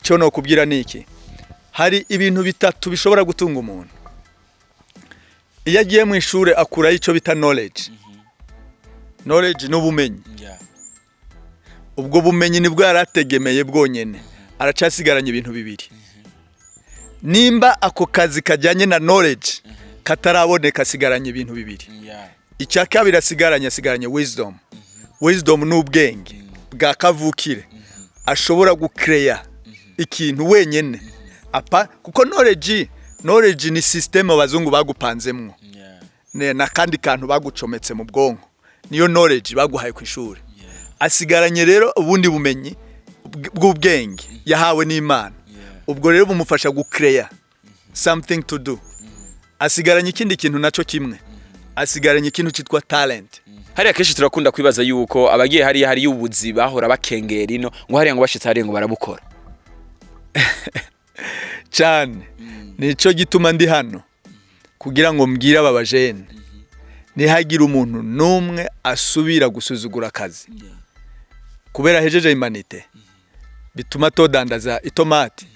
Icyo nokubwira ni iki: hari ibintu bitatu bishobora gutunga umuntu. Iyo agiye mu ishuri, akurayo icyo bita knowledge. Knowledge ni ubumenyi. Ubwo bumenyi nibwo yari ategemeye bwonyene. Aracasigaranye ibintu bibiri. Nimba ako kazi kajyanye na knowledge kataraboneka, asigaranye ibintu bibiri. Icya kabiri asigaranye wisdom. Wisdom ni ubwenge bwa kavukire, ashobora gukereya ikintu wenyene apa, kuko knowledge ni system abazungu bagupanzemwo n'akandi kantu bagucometse mu bwonko, niyo knowledge baguhaye ku ishuri. Asigaranye rero ubundi bumenyi bw'ubwenge yahawe n'Imana. Ubwo rero bumufasha gukereya something to do. Asigaranye ikindi kintu nacyo kimwe, asigaranye ikintu cyitwa talent. Hariya kenshi turakunda kwibaza yuko abagiye hariya hariyo ubuzi bahora bakengera ino, ngo hariya ngo bashitse hariya ngo barabukora. Cyane. Nico gituma ndi hano kugira ngo mbwire aba bajene: ntihagire umuntu n'umwe asubira gusuzugura akazi kubera ahejeje humanités bituma todandaza itomati,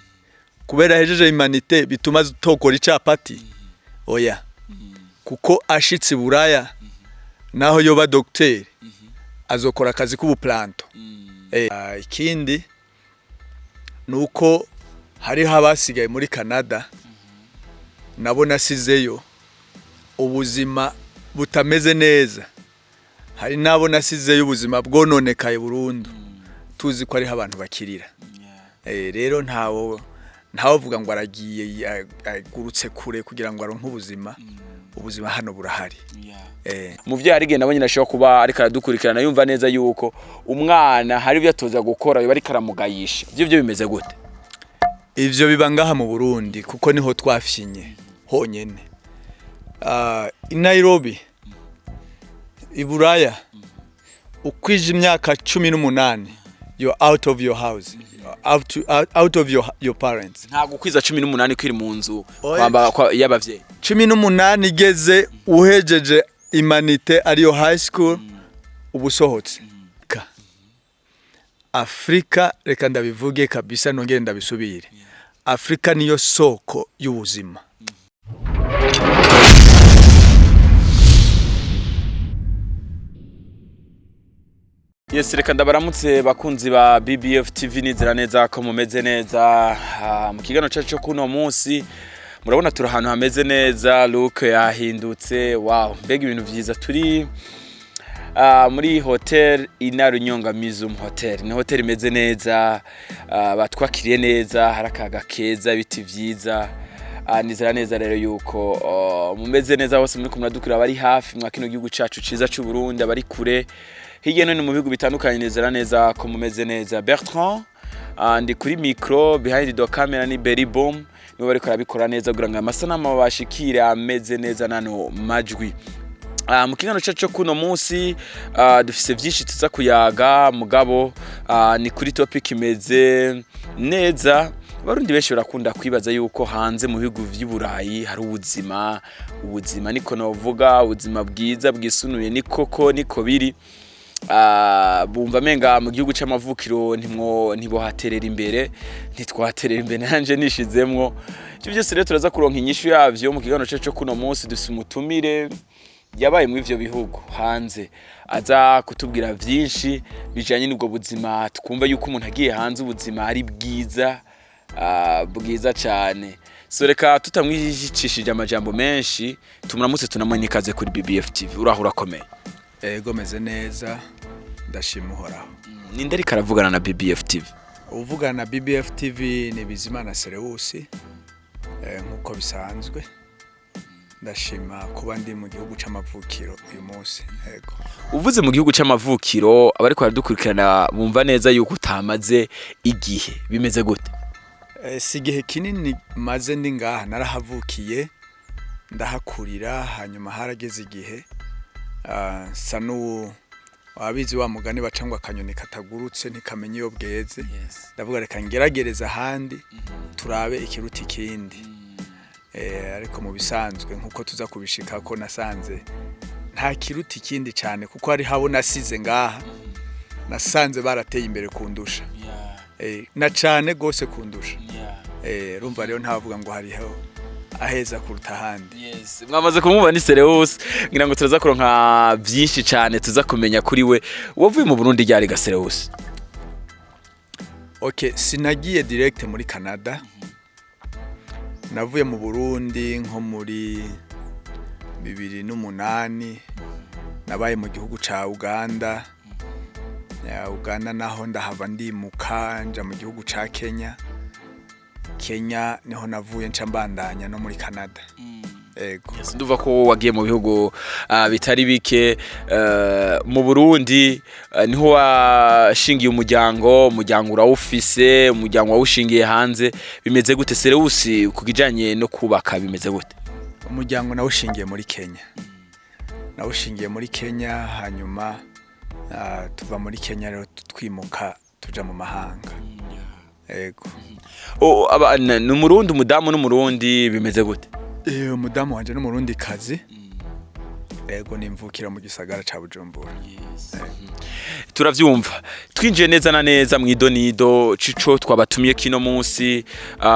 kubera ahejeje humanités bituma tokora icapati. Oya, kuko ashitse i Buraya, naho yoba dogiteri, azokora akazi k'ubuplanto. Ikindi ni uko hariho abasigaye muri Canada nabo nasizeyo ubuzima butameze neza, hari n'abo nasizeyo ubuzima bwononekaye burundu, tuzi ko hariho abantu bakirira. Rero ntawe uvuga ngo aragiye, agurutse kure kugira ngo aronke ubuzima. Ubuzima hano burahari. Umuvyeyi arigenda abonye ashobora kuba ariko aradukurikirana, yumva neza yuko umwana hari ibyo atoza gukora yoba ariko aramugayisha. Ivyo byo bimeze gute? Ivyo biba ngaha mu Burundi kuko niho twafyinye honyene. I Nairobi, i Buraya, ukwije imyaka 18, you're out of your house, out of your parents. Ntabwo ukwiza 18 kwiri mu nzu Oya. kwamba y'abavyeyi. 18 igeze, uhejeje humanités, ariyo high school, uba usohotse. Afurika, reka ndabivuge kabisa nongere ndabisubire, Afurika niyo soko y'ubuzima. Yes, reka ndabaramutse bakunzi ba BBF TV, nizera neza ko mumeze neza. Mu kiganiro cyacu cyo kuno munsi, murabona turi ahantu hameze neza, look yahindutse, wow, mbega ibintu vyiza. Turi muri hotel Inarunyonga Museum Hotel. Ni hotel imeze neza, batwakiriye neza, hari akayaga keza, ibiti vyiza. Nizera neza rero yuko mumeze neza hose muri kumwe abari hafi mwa kino gihugu cacu ciza c'u Burundi, abari kure hirya no hino mu bihugu bitandukanye, nizera neza ko mumeze neza. Bertrand ndi kuri micro, behind the camera ni Berry Boom, nibo bariko arabikora neza kugira ngo amasanamu babashikire ameze neza nano majwi. Mu kiganiro cyacu cyo kuno munsi dufise vyinshi tuza kuyaga, mugabo ni kuri topic imeze neza. Abarundi benshi barakunda kwibaza yuko hanze mu bihugu vy'i Burayi hari ubuzima, ubuzima niko novuga, ubuzima bwiza bwisunuye. Ni koko niko biri? Bumva menga mu gihugu c'amavukiro ntimwo ntibohaterera imbere, ntitwaterera imbere, nanje nishizemwo. Ivyo byose rero turaza kuronka inyishu yavyo mu kiganiro cyacu cyo kuno munsi. Dufise umutumire yabaye muri ivyo bihugu hanze, aza kutubwira vyinshi bijanye n'ubwo buzima twumva yuko umuntu agiye hanze ubuzima ari bwiza, bwiza cane. So reka tutamwicishije amajambo menshi, tumuramutse, tunamuhe ikaze kuri BBF TV. Uraho, urakomeye? Ego, meze neza, ndashima Uhoraho. Ninde ariko aravugana na BBF TV? Uvugana na BBF TV ni Bizimana Serewusi, nk'uko bisanzwe. Ndashima kuba ndi mu gihugu c'amavukiro uyu munsi, yego. Uvuze mu gihugu c'amavukiro, abariko baradukurikirana bumva neza yuko utamaze igihe. Bimeze gute? Si igihe kinini maze ndi ngaha. Narahavukiye, ndahakurira, hanyuma harageze igihe nsa n'uwo wabizi wa mugani baca ngo akanyoni katagurutse ntikamenya iyo bweze. Ndavuga reka ngeragereza ahandi, turabe ikiruta ikindi. Ariko mu bisanzwe, nkuko tuza kubishika ko nasanze nta kiruta ikindi cyane, kuko hari habo nasize ngaha nasanze barateye imbere kundusha. Na cane gose kundusha. Urumva rero ntavuga ngo hariho aheza kuruta ahandi. Yes, mwamaze kumwumva ni Sereus, ngira ngo turaza kuronka byinshi cyane tuza kumenya kuri we. Wavuye mu Burundi ryari ga Sereus? Okay, sinagiye direct muri Canada. Navuye mu Burundi nko muri 2008, nabaye mu gihugu ca Uganda. Ya, Uganda naho ndahava ndimuka nja mu gihugu ca Kenya. Kenya niho navuye nca mbandanya no muri Canada. Ego. Yes, nduva ko wagiye mu bihugu bitari bike. Mu Burundi niho washingiye umuryango, urawufise, umuryango wawushingiye hanze, bimeze gute Sereus ku kijanye no kubaka, bimeze gute? Umuryango nawushingiye muri Kenya. Nawushingiye muri Kenya, hanyuma tuva muri Kenya rero twimuka tuja mu mahanga. Ego. Oh, ni umurundi, umudamu n'umurundi, bimeze gute? Umudamu wanje n'umurundi kazi. Ego, nimvukira mu gisagara ca Bujumbura. Turavyumva, twinjiye neza na neza mu idonido cico twabatumiye kino munsi.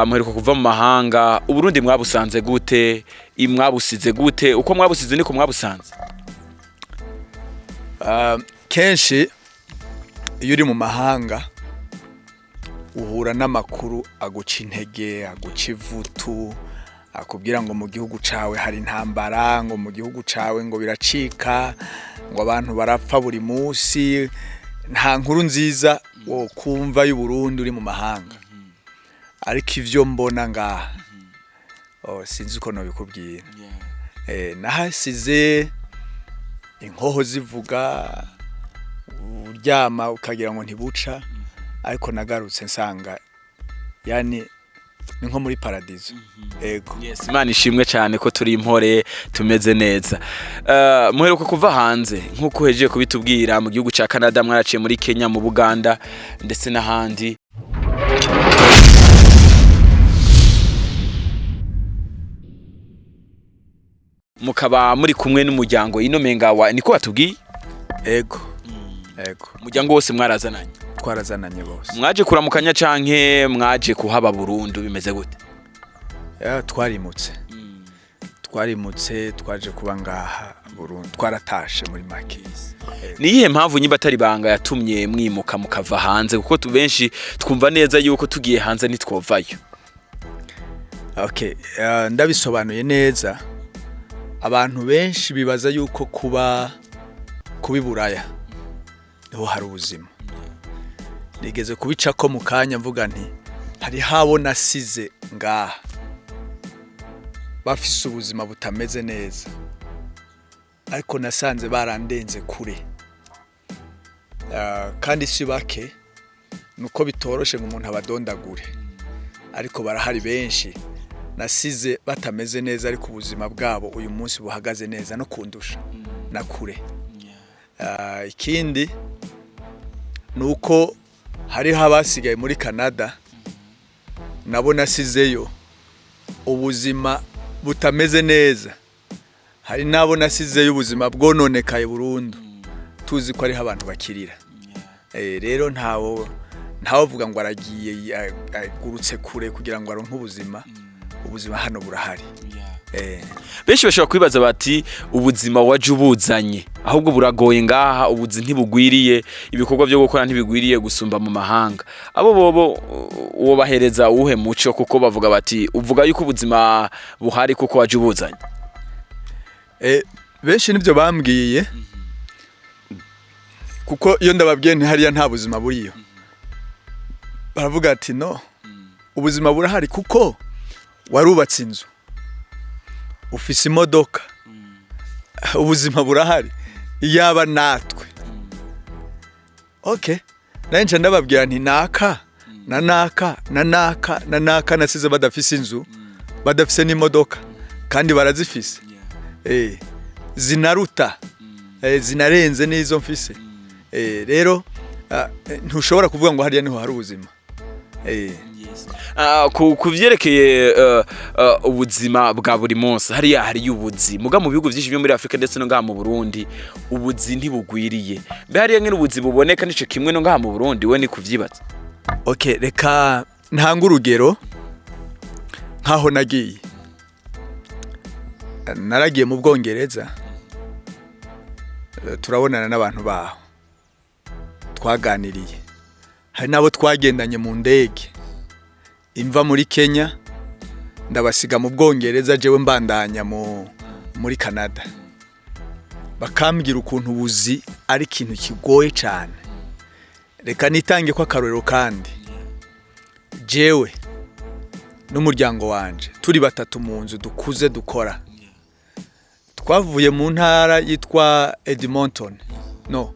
Muheruka kuva mu mahanga, Uburundi mwabusanze gute? Mwabusize gute? Uko mwabusize niko mwabusanze? Kenshi iyo uri mu mahanga uhura n'amakuru aguca intege, aguca ivutu, akubwira ngo mu gihugu cawe hari intambara, ngo mu gihugu cawe ngo biracika, ngo abantu barapfa buri munsi. Nta nkuru nziza wo kumva y'Uburundi uri mu mahanga. Ariko ivyo mbona ngaha, oh, sinzi uko nobikubwira. Nahasize inkoho zivuga, uryama ukagira ngo ntibuca, ariko nagarutse nsanga yani ni nko muri paradizo. Ego. Yes, Imana ishimwe cyane ko turi impore, tumeze neza. Muheruka kuva hanze nkuko uhejeje kubitubwira mu gihugu ca Canada, mwaraciye muri Kenya, mu Buganda ndetse n'ahandi. Mukaba muri kumwe n'umuryango ino mengawa, niko batubwiye? Ego. Ego. Umuryango wose mwarazananye? Twarazananye bose. Mwaje kuramukanya canke mwaje kuhaba burundu, bimeze gute? Ya, twarimutse. Twarimutse, twaje kuba ngaha burundu. Twaratashe muri make. Ni iyihe mpamvu, nyimba atari banga, yatumye mwimuka mukava hanze? Kuko benshi twumva neza yuko tugiye hanze ntitwovayo. Okay, ndabisobanuye neza. Abantu benshi bibaza yuko kuba iburaya niho hari ubuzima. Nigeze kubicako mu kanya mvuga nti hari habo nasize ngaha bafise ubuzima butameze neza, ariko nasanze barandenze kure. Kandi si bake, nuko bitoroshe ngo umuntu abadondagure, ariko barahari benshi nasize batameze neza, ariko ubuzima bwabo uyu munsi buhagaze neza no kundusha na kure. Ikindi ni uko hariho abasigaye muri Canada nabo nasizeyo ubuzima butameze neza, hari n'abo nasizeyo ubuzima bwononekaye burundu, tuzi ko hariho abantu bakirira. Rero ntawovuga ngo aragiye agurutse kure kugira ngo aronke ubuzima. Ubuzima hano burahari. Benshi bashobora kwibaza bati ubuzima waje ubuzanye ahubwo buragoye ngaha, ubuzi ntibugwiriye, ibikorwa byo gukora ntibigwiriye gusumba mu mahanga. Abo bobo uwo bahereza uwuhe muco? Kuko bavuga bati uvuga yuko ubuzima buhari kuko waje ubuzanye. Benshi nivyo bambwiye, kuko iyo ndababwiye nti hariya nta buzima buriyo, baravuga ati no, ubuzima burahari kuko warubatse inzu, ufise imodoka, ubuzima burahari, iyaba natwe. Okay, nanje ndababwira nti naka na naka na naka na naka nasize badafise inzu, badafise n'imodoka, kandi barazifise, zinaruta, zinarenze n'izo mfise. Rero ntushobora kuvuga ngo hariya niho hari ubuzima. Ku vyerekeye ubuzima bwa buri munsi, hariya hariyo ubuzi, muga mu bihugu vyinshi byo muri Afrika ndetse no ngaha mu Burundi ubuzi ntibugwiriye. Mbe hariya nyene ubuzi buboneka nico kimwe no ngaha mu Burundi? We ni kuvyibaza. Okay, reka ntanga urugero nkaho nagiye. Naragiye mu Bwongereza, turabonana n'abantu baho, twaganiriye, hari n'abo twagendanye mu ndege imva muri Kenya, ndabasiga mu Bwongereza, jewe mbandanya muri Canada. Bakambwira ukuntu ubuzi ari ikintu kigoye cyane. Reka nitange ko akarorero kandi, jewe n'umuryango wanje turi batatu mu nzu, dukuze, dukora. Twavuye mu ntara yitwa Edmonton, no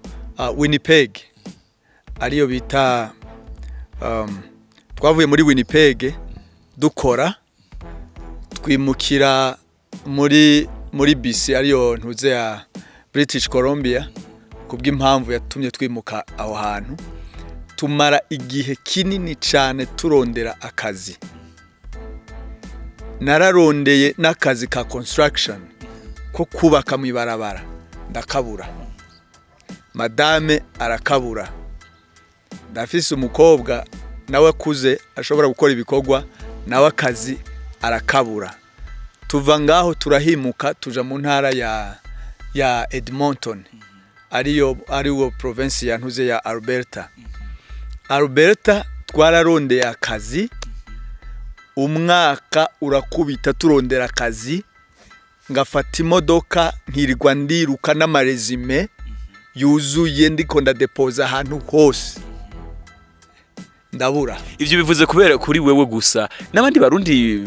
Winnipeg, ariyo bita twavuye muri Winnipeg dukora, twimukira muri BC, ariyo ntuze ya British Columbia. Kubw'impamvu yatumye twimuka aho hantu, tumara igihe kinini cyane turondera akazi. Nararondeye n'akazi ka construction, ko kubaka mu ibarabara, ndakabura. Madame arakabura. Ndafise umukobwa nawe akuze ashobora gukora ibikorwa, nawe akazi arakabura. Tuva ngaho turahimuka, tuja mu ntara ya Edmonton, ariyo province ya ntuze ya Alberta. Alberta twararondeye akazi, umwaka urakubita turondera akazi. Ngafata imodoka nkirirwa ndiruka n'ama résumé yuzuye, ndiko ndadepoza ahantu hose, ndabura. Ivyo bivuze kubera kuri wewe gusa, n'abandi Barundi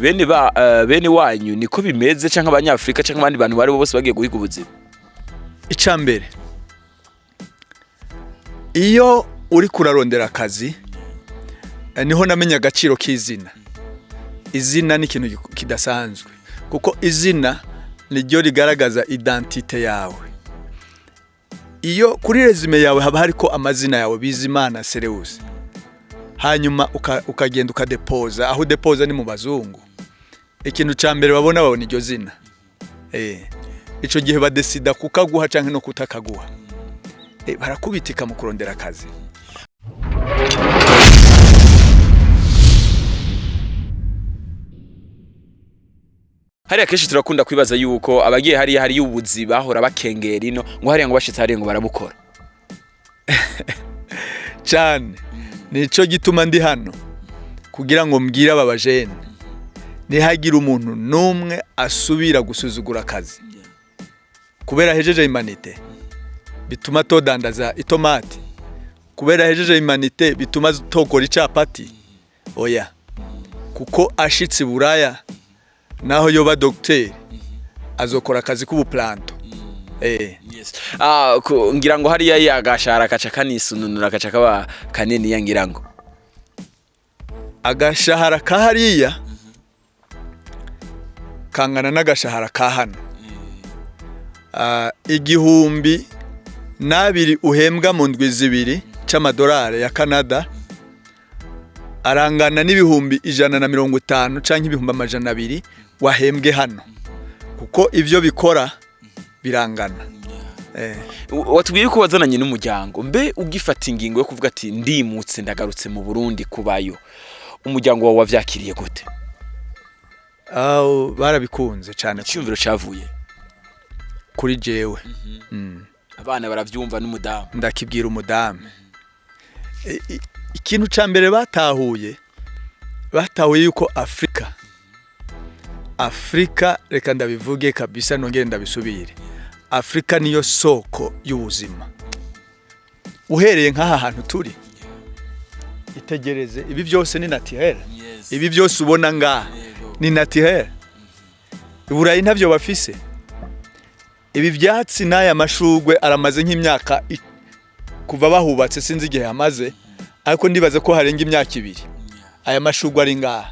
bene wanyu niko bimeze, canke Abanyafrika, canke abandi bantu bari bose bagiye guhiga ubuzima? Icya mbere, iyo uri kurarondera akazi, niho namenya agaciro k'izina. Izina ni ikintu kidasanzwe, kuko izina niryo rigaragaza identité yawe. Iyo kuri résumé yawe haba hariko amazina yawe, Bizimana Serewusi, hanyuma ukagenda ukadepoza, aho udepoza ni mu bazungu, ikintu cya mbere babona, babona iryo zina. Ico gihe badesida kukaguha canke no kutakaguha. Barakubitika mu kurondera akazi. Hariya kenshi turakunda kwibaza yuko abagiye hariya hariyo ubuzi bahora bakengera ino, ngo hariya ngo bashitse hariya ngo barabukora. Cyane, nico gituma ndi hano kugira ngo mbwire aba bajene, ntihagire umuntu n'umwe asubira gusuzugura akazi kubera ahejeje humanités bituma todandaza itomati, kubera ahejeje humanités bituma tokora icapati. Oya, kuko ashitse i Buraya, naho yoba dogiteri, azokora akazi k'ubuplanto. Yes. Ngira ngo hariya yagashara kaca kanisununura, kaca kaba kanini ya, ngira ngo. Agashahara ka hariya kangana n'agashahara ka hano. 1200 uhembwa mu ndwi 2 c'amadolari ya Canada arangana n'150,000 canke 200,000 wahembwe hano, kuko ivyo bikora birangana. Watubwiye ko wazananye n'umuryango. Mbe ugifata ingingo yo kuvuga ati ndimutse, ndagarutse mu Burundi kubayo, umuryango wawe wavyakiriye gute? Aho barabikunze cyane. Icyumviro cavuye kuri jewe. Abana baravyumva n'umudamu? Ndakibwira umudamu. Ikintu ca mbere batahuye yuko Afrika, reka ndabivuge kabisa nongere ndabisubire, Afrika niyo soko y'ubuzima. Uhereye nk'aha hantu turi, itegereze, ibi byose ni naturel. Ibi byose ubona ngaha ni naturel. Iburayi ntavyo bafise. Ibi byatsi n'aya mashugwe aramaze nk'imyaka kuva bahubatse, sinzi igihe yamaze, ariko ndibaza ko harenga imyaka 2 aya mashugwe ari ngaha.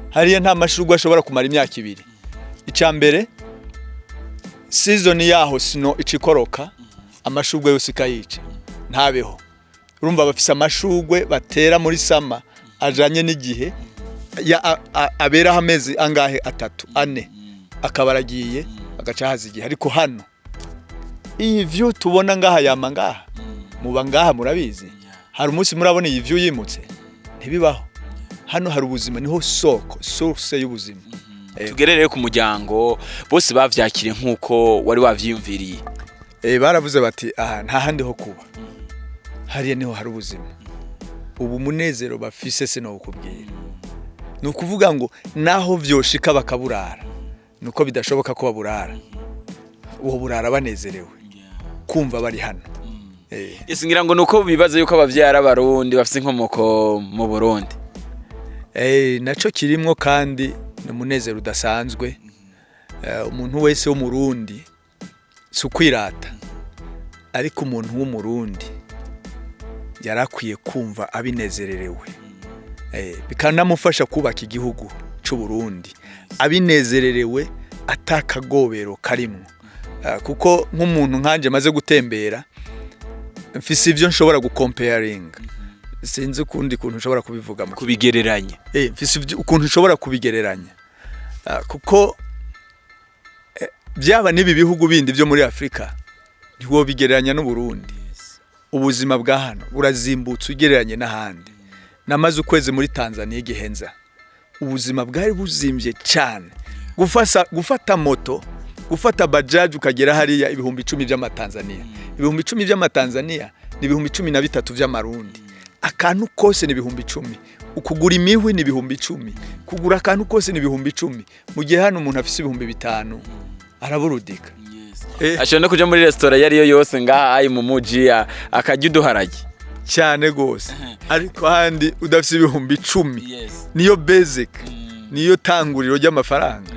Hariya nta mashugwe ashobora kumara imyaka 2. Icya mbere, season yaho snow icikoroka, amashugwe yose ikayica, ntabeho. Urumva bafise amashugwe batera muri summer ajanye n'igihe aberaho amezi angahe, 3, 4, akaba aragiye, agaca haza igihe. Ariko hano iyi view tubona ngaha yama ngaha, muba ngaha murabizi, hari umunsi murabona iyi view yimutse? Ntibibaho. Hano hari ubuzima, niho soko, source y'ubuzima. Tugere rero ku muryango, bose bavyakiriye nk'uko wari wavyiyumviriye? Baravuze bati: "Aha nta handi ho kuba, hariya niho hari ubuzima." Ubu umunezero bafise sinowukubwira. Ni ukuvuga ngo naho vyoshika bakaburara, nuko bidashoboka ko baburara, uwo burara banezerewe kumva bari hano. Yes, ngira ngo nuko bibaza yuko abavyeyi ari Abarundi, bafise inkomoko mu Burundi. Naco kirimwo, kandi ni umunezero udasanzwe. Umuntu wese w'Umurundi, si ukwirata, ariko umuntu w'Umurundi yarakwiye kumva abinezererewe. Bikanamufasha kubaka igihugu c'u Burundi abinezererewe, atakagobero karimwo. Kuko nk'umuntu nkanje maze gutembera, mfise ivyo nshobora gucomparinga, sinzi ukundi kuntu nshobora kubivuga mu Kubigereranya. Mfise ukuntu nshobora kubigereranya. Kuko byaba n'ibi bihugu bindi byo muri Afurika, ntiwobigereranya n'Uburundi. Ubuzima bwa hano burazimbutse ugereranye n'ahandi. Namaze ukwezi muri Tanzania igihenza, ubuzima bwari buzimbye cyane. Gufata moto, gufata bajaji ukagera hariya, 10,000 by'Amatanzania. 10,000 by'Amatanzania ni 13,000 by'Amarundi. Akantu kose ni 10,000. Ukugura imihwi ni 10,000, kugura akantu kose ni 10,000, mu gihe hano umuntu afise 5,000 araburudika. Ashobora no kuja muri resitora iyo ariyo yose ngaha ayi mu muji, akarya uduharage. Cyane gose. Ariko handi udafise 10,000, niyo basic, niyo tanguriro ry'amafaranga.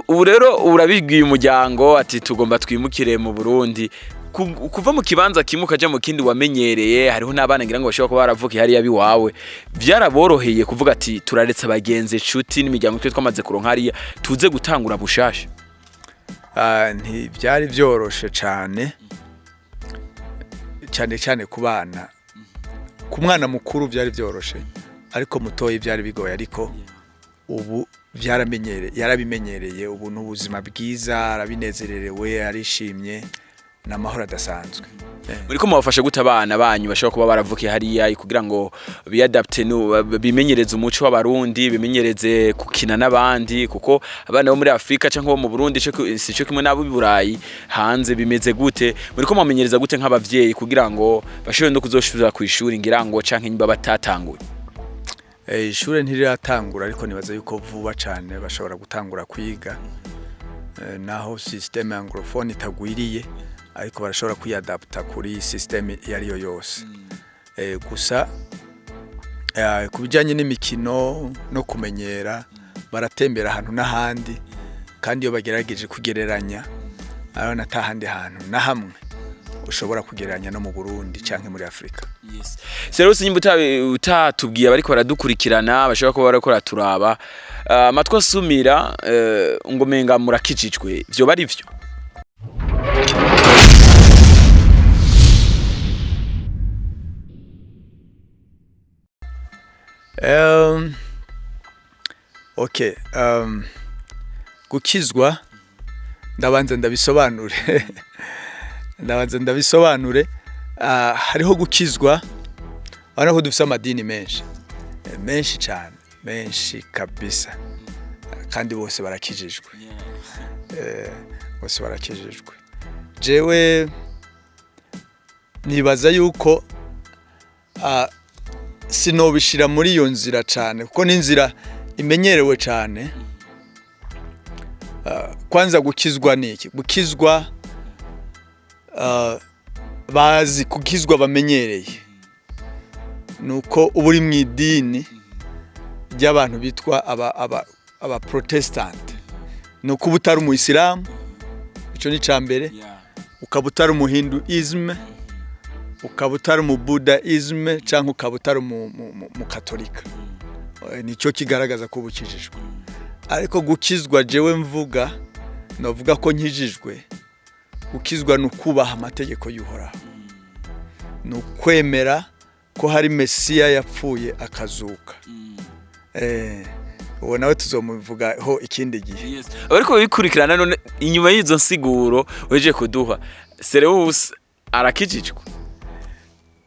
Ubu rero urabibwiye umuryango ati: "Tugomba twimukire mu Burundi." Kuva mu kibanza kimwe ukaja mu kindi wamenyereye, hariho n'abana ngira ngo bashobora kuba baravukiye hariya biwawe, byaraboroheye kuvuga ati: "Turaretse abagenzi, inshuti n'imiryango twe twamaze kuronka hariya, tuze gutangura bushasha"? Ntibyari byoroshe cyane, cyane cyane ku bana. Ku mwana mukuru byari byoroshe, ariko mutoyi byari bigoye. Ariko ubu byaramenyereye, yarabimenyereye. Ubu ni ubuzima bwiza, arabinezererewe, arishimye, ni amahoro adasanzwe. Muriko mubafasha gute abana banyu bashobora kuba baravukiye hariya kugira ngo biyadapte, bimenyereze umuco w'Abarundi, bimenyereze gukina n'abandi? Kuko abana bo muri Afrika cyangwa bo mu Burundi si cyo kimwe n'abo i Burayi hanze. Bimeze gute? Muriko mubamenyereza gute nk'abavyeyi kugira ngo bashobore no kuzoshobora ku ishuri, ngira ngo canke niba batatanguye? Ishure ntiriratangura, ariko nibaza yuko vuba cyane bashobora gutangura kwiga. Naho système anglophone itagwiriye, ariko barashobora kwiyadapta kuri système iyo ari yo yose. Gusa ku bijyanye n'imikino no kumenyera, baratembera ahantu n'ahandi, kandi iyo bagerageje kugereranya, arabona ata handi hantu na hamwe ushobora kugereranya no mu Burundi canke muri Afurika. Serose, nyimba utatubwiye, abariko baradukurikirana bashobora kuba bariko baraturaba, amatwi asumira ngo menga murakijijwe, vyoba ari vyo? Okay, gukizwa, ndabanza ndabisobanure. Hariho gukizwa, urabona ko dufise amadini menshi. Menshi cyane, menshi kabisa, kandi bose barakijijwe. Bose barakijijwe. Jewe nibaza yuko sinobishira muri iyo nzira cyane, kuko ni inzira imenyerewe cyane. Kwanza gukizwa ni iki? Gukizwa, bazi gukizwa bamenyereye nuko uba uri mu idini ry'abantu bitwa aba protestant, nuko uba utari umuyisilamu, ico ni ca mbere, ukaba utari umuhinduisme, ukaba utari umubudaisme, cyangwa ukaba utari umukatolika. Nicyo kigaragaza ko uba ukijijwe. Ariko gukizwa jewe mvuga, navuga ko nkijijwe, gukizwa ni ukubaha amategeko y'Uhoraho, ni ukwemera ko hari Mesiya yapfuye akazuka. Uwo nawe tuzomuvugaho ikindi gihe. Abariko babikurikirana, none inyuma y'izo nsiguro weje kuduha, Serewusi arakijijwe?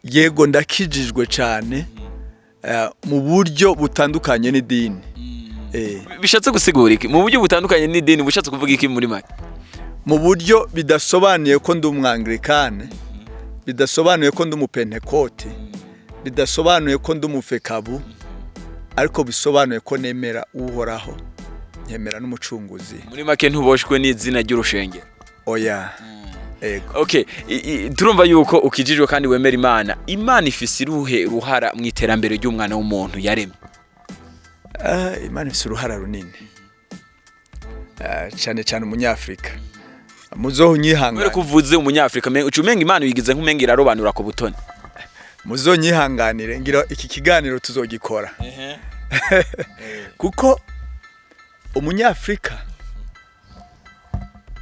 Yego, ndakijijwe cyane. Mu buryo butandukanye n'idini. Bishatse gusigura iki mu buryo butandukanye n'idini? Bushatse kuvuga iki muri make? Mu buryo bidasobanuye ko ndi umwanglikane, bidasobanuye ko ndi umupentekote, bidasobanuye ko ndi umufekabu, ariko bisobanuye ko nemera Uhoraho, nkemera n'Umucunguzi. Muri make ntuboshwe n'izina ry'urushengero? Oya, ego. Okay, turumva yuko ukijijwe kandi wemera Imana. Imana ifise iruhe ruhara mu iterambere ry'umwana w'umuntu yaremye? Imana ifise uruhara runini. Cyane cyane Umunyafurika muzoho Kubera unyihangane. ko uvuze Umunyafrika, uca umenga Imana uyigize nk'umenga irarobanura ku butoni. Muzonyihanganire, ngira iki kiganiro tuzogikora, kuko Umunyafurika,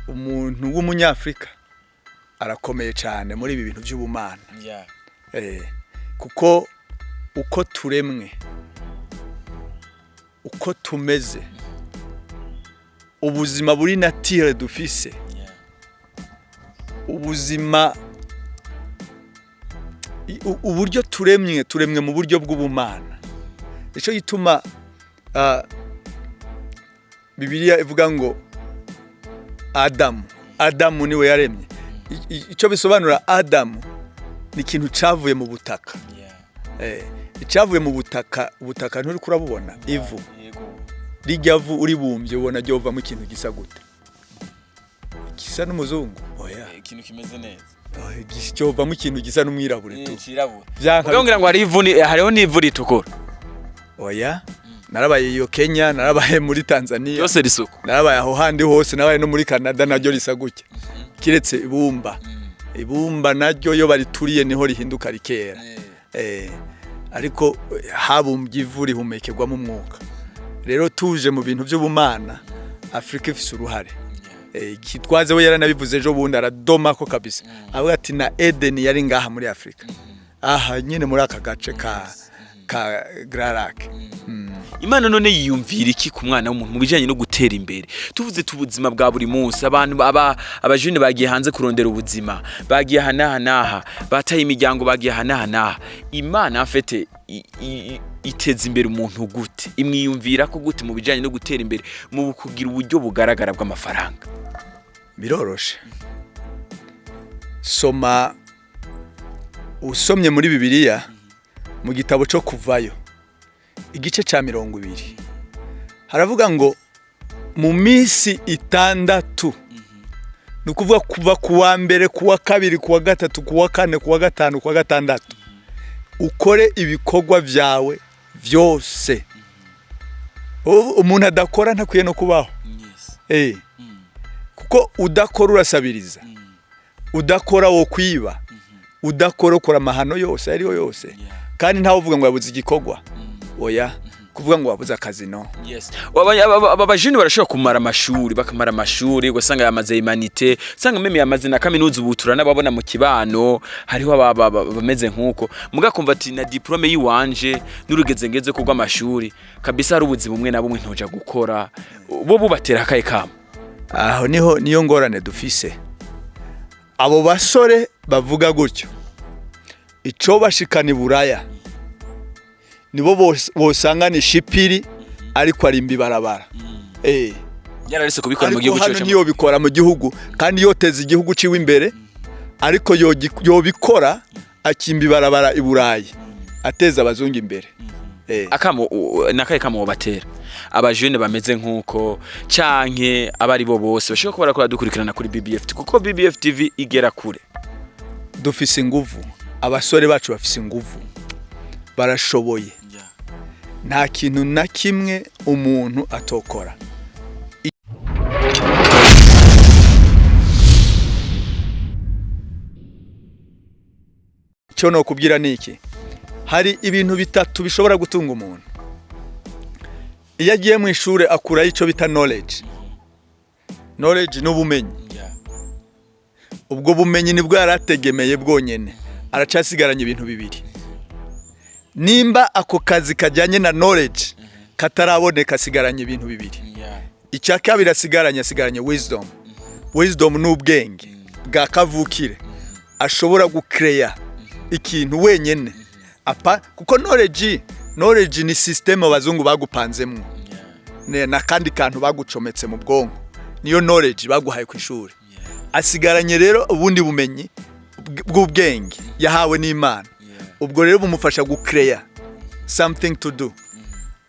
umuntu w'Umunyafurika arakomeye cyane muri ibi bintu by'ubumana. Kuko uko turemwe, uko tumeze, ubuzima buri nature dufise, ubuzima uburyo turemwe, turemwe mu buryo bw'ubumana. Nicyo gituma Bibiliya ivuga ngo Adamu niwe yaremye. Icyo bisobanura, Adamu ni ikintu cavuye mu butaka. Icyavuye mu butaka, ubutaka nturi kurabubona, ivu rijya vu uribumbye ubona ryovamo ikintu gisa gute? Gisa n'umuzungu? Oya. Ikintu kimeze neza. Oh, cyovamo ikintu gisa n'umwirabure tu. Cirabura. Vyanka. Ngira ngo hariho n'ivu ritukura. Oya, narabaye iyo Kenya, narabaye muri Tanzania. Byose risuku. Narabaye aho handi hose, narabaye no muri Canada, naryo risa gutya, kiretse ibumba. Ibumba naryo iyo barituriye niho rihinduka rikera. Ariko habumbye ivu rihumekerwamo umwuka. Rero tuje mu bintu by'ubumana, Afurika ifise uruhare. Gitwaze we yaranabivuze ejo bundi, aradoma ko kabisa, avuga ati na Eden yari ngaha muri Afurika, aha nyine muri aka gace ka Grands Lacs. Imana none yiyumvira iki ku mwana w'umuntu mu bijyanye no gutera imbere? Tuvuze ubuzima bwa buri munsi, abantu aba abajene bagiye hanze kurondera ubuzima, bagiye aha n'aha n'aha, bataye imiryango, bagiye aha n'aha n'aha. Imana afite iteza imbere umuntu gute? Imwiyumvira ko gute mu bijyanye no gutera imbere, mu kugira uburyo bugaragara bw'amafaranga? Biroroshe. Soma, usomye muri Bibiliya mu gitabo cyo Kuvayo, igice cya 20, haravuga ngo mu minsi 6, ni ukuvuga kuva ku wa mbere, ku wa kabiri, ku wa gatatu, ku wa kane, ku wa gatanu, ku wa gatandatu, ukore ibikorwa byawe byose. Ubu umuntu adakora ntakwiye no kubaho. Kuko udakora urasabiriza, udakora wo kwiba, udakora ukora amahano yose ariyo yose, kandi ntawe uvuga ngo yabuze igikorwa. Oya, kuvuga ngo wabuze akazi, no. Yes. Aba bajene barashobora kumara amashuri, bakamara amashuri, ugasanga yamaze humanités, usanga même yamaze na kaminuza. Ubu turanababona mu kibano, hariho bameze nk'uko mugakumva ati na diplôme yiwanje n'urugeze ngeze ko rw'amashuri kabisa, hari ubuzima bumwe na bumwe ntoja gukora. Bo bubatera akaye kamo? Aho niho niyo ngorane dufise. Abo basore bavuga gutyo, ico bashikana i Buraya, nibo bosangana ishipiri ariko arimba ibarabara. Yararetse kubikora mu Ariko gihugu hano cyacu. niyo bikora mu gihugu, kandi yoteza igihugu ciwe imbere, ariko yobikora akimba ibarabara i Burayi, ateza abazungu imbere. Akamo nakaye kamo batera abajene bameze nk'uko, canke abari bo bose bashobora kuba barakora dukurikirana kuri BBF, kuko BBF TV igera kure? Dufise inguvu, abasore bacu bafise inguvu, barashoboye. Nta kintu na kimwe umuntu atokora. Icyo nokubwira ni iki: hari ibintu bitatu bishobora gutunga umuntu. Iyo agiye mu ishuri akurayo icyo bita knowledge. Knowledge ni ubumenyi. Ubwo bumenyi nibwo yari ategemeye bwonyene, aracasigaranye ibintu bibiri. Nimba ako kazi kajyanye na knowledge kataraboneka, asigaranye ibintu bibiri. Icya kabiri asigaranye wisdom. Wisdom ni ubwenge bwa kavukire, ashobora gukereya ikintu wenyene apa, kuko knowledge Knowledge ni system abazungu bagupanzemwo n'akandi kantu bagucometse mu bwonko, niyo knowledge baguhaye ku ishuri. Asigaranye rero ubundi bumenyi bw'ubwenge yahawe n'Imana. Ubwo rero bumufasha gucreya something to do.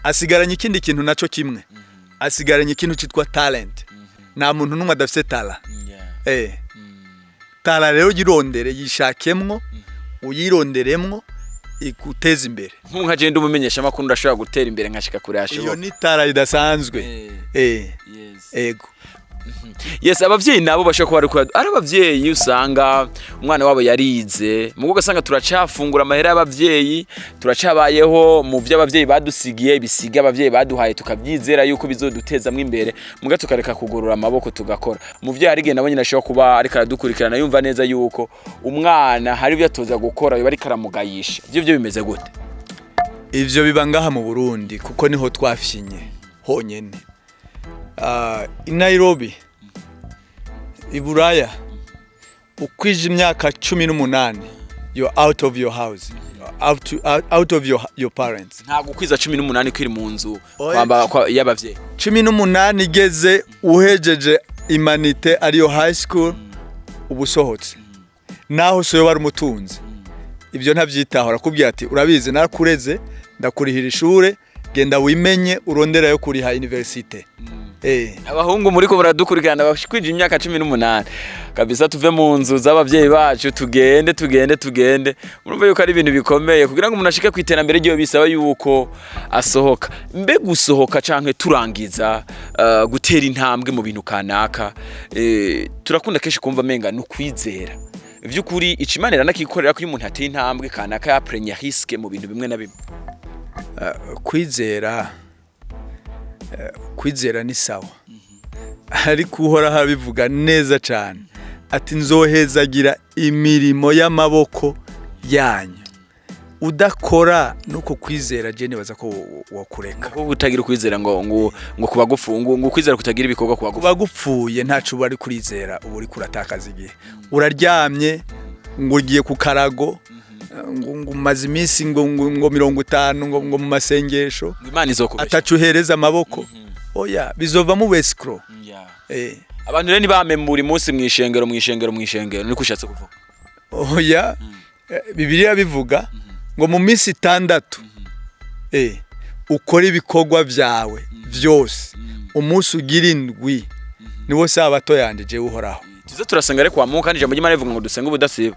Asigaranye ikindi kintu nacyo kimwe, asigaranye ikintu cyitwa talent. Nta muntu n'umwe adafite talent. Talent rero yirondere, yishakemwo, uyironderemwo iguteza imbere. Nk'ubu nka je umumenyesha amakuru, ndashobora gutera imbere nkashika kure Iyo hashoboka. ni talent idasanzwe. Ego. Yes, abavyeyi nabo bashobora kuba ari abavyeyi usanga umwana wabo yarize, mugo ugasanga turacafungura amahera y'abavyeyi, turacabayeho mu vyo abavyeyi badusigiye, bisiga abavyeyi baduhaye, tukavyizera yuko bizodutezamwo imbere, muga tukareka kugorora amaboko tugakora. Umuvyeyi hari igihe nabo nyine ashobora kuba ariko aradukurikirana, yumva neza yuko umwana hari ibyo atoza gukora, yoba ariko aramugayisha. Ivyo byo bimeze gute? Ivyo biba ngaha mu Burundi kuko niho twafyinye honyene. I Nairobi, i Buraya, ukwije imyaka 18, you're out of your house, out of your parents. Ntabwo ukwiza 18 kwiri mu nzu Oya. kwamba y'abavyeyi. 18 igeze, uhejeje humanité ariyo high school, uba usohotse. Naho so yoba ari umutunzi, ibyo ntabyitaho, arakubwira ati: "Urabizi, narakureze, ndakurihira ishure, genda wimenye, urondera yo kuriha université." Abahungu muri ko muradukurikirana bakwije imyaka 18, kabisa tuve mu nzu z'abavyeyi bacu, tugende, tugende, tugende. Murumva yuko ari ibintu bikomeye. Kugira ngo umuntu ashike ku iterambere ryiwe bisaba yuko asohoka. Mbe gusohoka canke turangiza, gutera intambwe mu bintu kanaka, turakunda kenshi kumva amenga ni ukwizera. Vy'ukuri icimana iranakikorera ko iyo umuntu ateye intambwe kanaka yaprenya risque mu bintu bimwe na bimwe? Kwizera ni sawa, ariko Uhoraho abivuga neza cyane ati: "Nzohezagira imirimo y'amaboko yanyu." Udakora nuko kwizera, je nibaza ko wokureka. Kuko kutagira ukwizera ngo kuba ngo ukwizera kutagira ibikorwa kuba gufu. Kuba gupfuye. Ntaco uba ari kurizera, uba uri kuratakaza igihe. Uraryamye ngo ugiye ku karago, ngo umaze iminsi ngo 50 ngo mu masengesho. Ngo Imana izokubesha. Atacu uhereza amaboko, oya, bizovamo ubescroc. Abantu rero ntibame buri munsi mw'ishengero, mw'ishengero, mw'ishengero, niko ushatse kuvuga? Oya. Bibiliya bivuga ngo mu minsi 6 ukore ibikorwa byawe byose, umunsi ugira indwi niwo sabato yanje jewe Uhoraho. Tuze turasenga ariko wa Mungu, kandi ijambo ry'Imana rivuga ngo dusenge ubudasiba.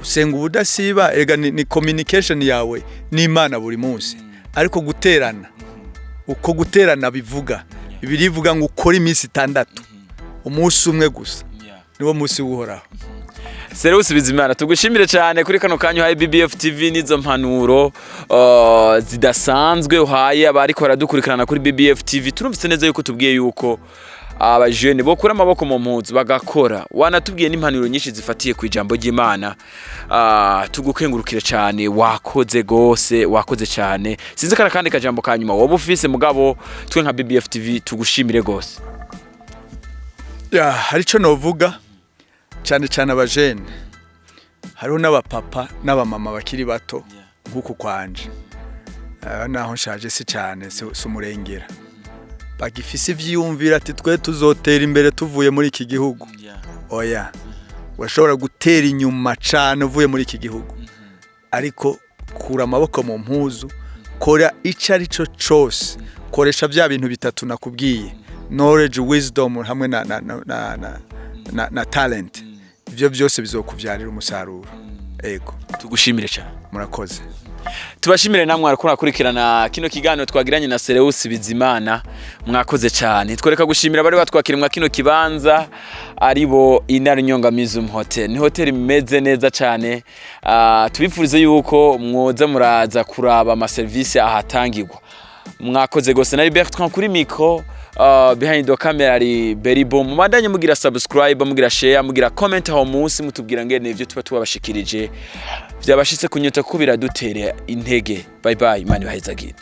Usenga ubudasiba, ega ni communication yawe n'Imana buri munsi. Ariko guterana, uko guterana bivuga, Bibiliya ivuga ngo ukore iminsi 6, umunsi umwe gusa niwo munsi w'Uhoraho. Serewusi Bizimana, tugushimire cyane kuri kano kanya uhaye BBF TV n'izo mpanuro zidasanzwe uhaye abariko baradukurikirana kuri BBF TV. Turumvise neza yuko tubwiye yuko abajene bokura amaboko mu mpuzu bagakora. Wanatubwiye n'impanuro nyinshi zifatiye ku ijambo ry'Imana. Tugukengurukire cyane, wakoze gose, wakoze cyane. Sinzi kara kandi kajambo ka nyuma woba ufise, mugabo twe nka BBF TV tugushimire gose. Ya, hari icyo novuga cyane cyane abajene, hariho n'abapapa n'abamama bakiri bato nk'uku kwanje. Naho nshaje si cyane, si umurengera, bagifise ivyiyumviro ati: "Twe tuzotera imbere tuvuye muri iki gihugu." Oya, urashobora gutera inyuma cane uvuye muri iki gihugu. Ariko kura amaboko mu mpuzu, kora ico ari cyo cose, koresha bya bintu bitatu nakubwiye: knowledge, wisdom hamwe na talent. Ivyo byose bizokuvyarira umusaruro. Ego. Tugushimire cyane. Murakoze. Tubashimire namwe ariko murakurikirana kino kiganiro twagiranye na Serewusi Bizimana, mwakoze cyane. Twereka gushimira abari batwakiriye mwa kino kibanza, aribo Inarunyonga Museum Hotel. Ni hotel imeze neza cyane. Tubifurize yuko mwoza muraza kuraba ama service ahatangirwa. Mwakoze gose. Na Bertrand kuri micro, behind the camera ari Berry Boom. Mubandanye mugira subscribe, mugira share, mugira comment aho munsi, mutubwira ngene ivyo tuba tubabashikirije vyabashitse kunyota, ko biradutere intege. Bye bye, Imana ibahezagire.